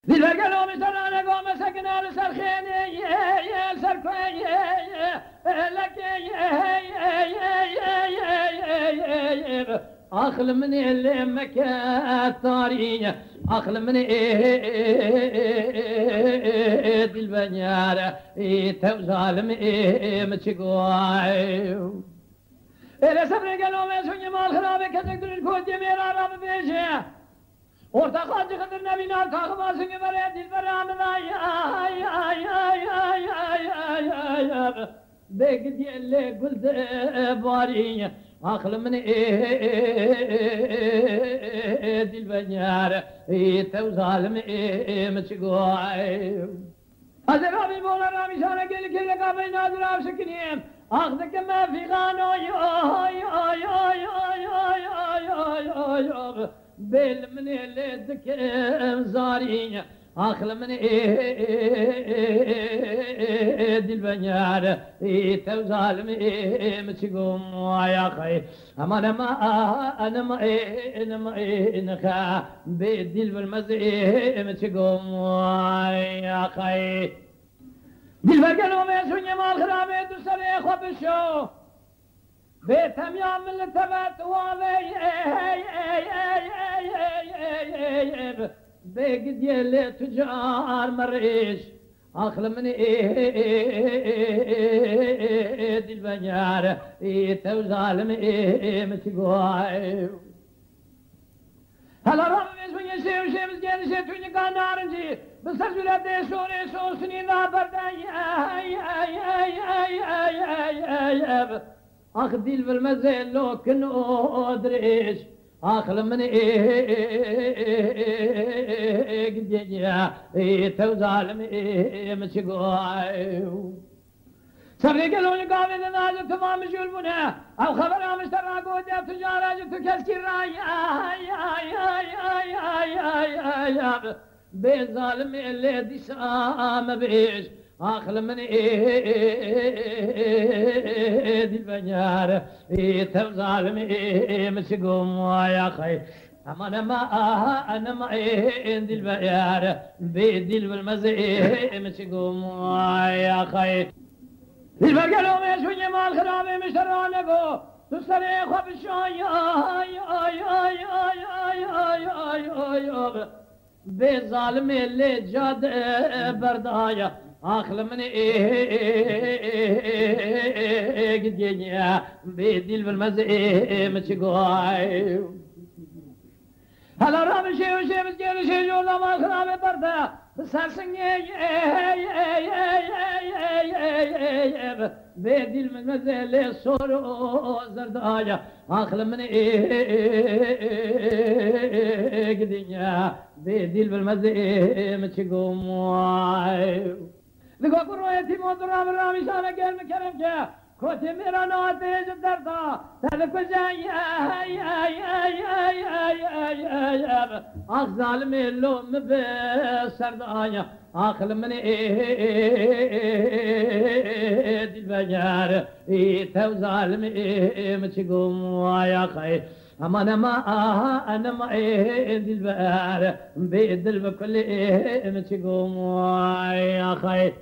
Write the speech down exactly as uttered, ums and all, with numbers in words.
Dîlber gelo min serane gome sekine li ser xênê ye, ye, li ser koyê ye, ye, lekê ye, ye, ye, ye, ye, ye, ye. Ax li min ê lê meke tarî, ax li min ê, ê, ê, ê, ê, ê, ê, dîlber, ê, tew zalim ê, ê, min çi goy. Ê lê sebrê gelo me soñê mal xirabê kesek durîr kotiyê mêra ra bibêje. Orta xancî Xizir nebîna taxima soñê verê dîlbera min ay, ay, ay. Bê gidiyê lê gul dibarî, ax li min ê, dîlber, ê, tew zalim ê, min çi goy. Ez ê rabî bola rabî şana gelî kêleka beyna dirav şikinîm. Ax dikim me fîxan oy, oy, oy. Bê li min ê lê dikim zarî. Ax li min ê, dîlber, ê, tew zalim ê, min çi gom, ay axay. Aman, aman, ê, ê, ê, nixa, bê dîl bilmez ê, min çi gom, ay axay. Dîlber gelo me soñê mal xirabê du serê xwe bişo. Bê temiya min li te ve tu wavê, ey, ey, ey. Bê gidiyê lê tu car merîş. Ax li min ê, dîlber, ê, tew zalim ê, min çi goy. Hela rabivêz min yeşê û şêmiz gelişê tûnika narincî. Bi ser zûretê şorê şoşinî da berdey. Ey, ey, ey, ey, ey, ey, ey, ey. Ax dîl vilmezê lokin û dirêj. Ax li min ê, gidê, ê, tew zalim ê, min çi goy. Sebrê gelo li gavê de naji tu ma mijûl bûne. Ew xebera min ji te ragotiya tu cara ji tu keskî rayî. Ay, ay, ay. Bê zalimê lê dîsa me bêj. Ax li min ê, dîlber, ê, tev zalim ê, min çi gom, ay axay. Aman, ema, aha, enema, ê, ê, dîlber, bê dîl bilmez ê, ê, min çi gom, ay axay. Dîlber gelo me şûnye mal xirabê min şerane go. Tu serê xwe bişoy, ay, ay, ay. Bê zalimê lê ca de berdaya. Ax li min ê, gidiyê, bê dîl bilmez ê, min çi goy. Hela rabişê û şê bizgêrişê jor damal xirabê berde. Bi ser singê, bê dîl bilmez ê lê sor û zerdaya. Ax li min ê, gidinya, bê dîl bilmez ê, min çi gom. Digo ku royê tîmo dura min ramîşane gel min kerem ke. Kotê mêra nate ji derda, te dikuje, ax zalimê lo min bi serdaya. Ax li min ê, dîlber, ê, tev zalim ê, min çi gom, ay axay. Aman, ema, aha, enema ê, dîlber, bê dil bi kulê ê, min çi gom, ay axay.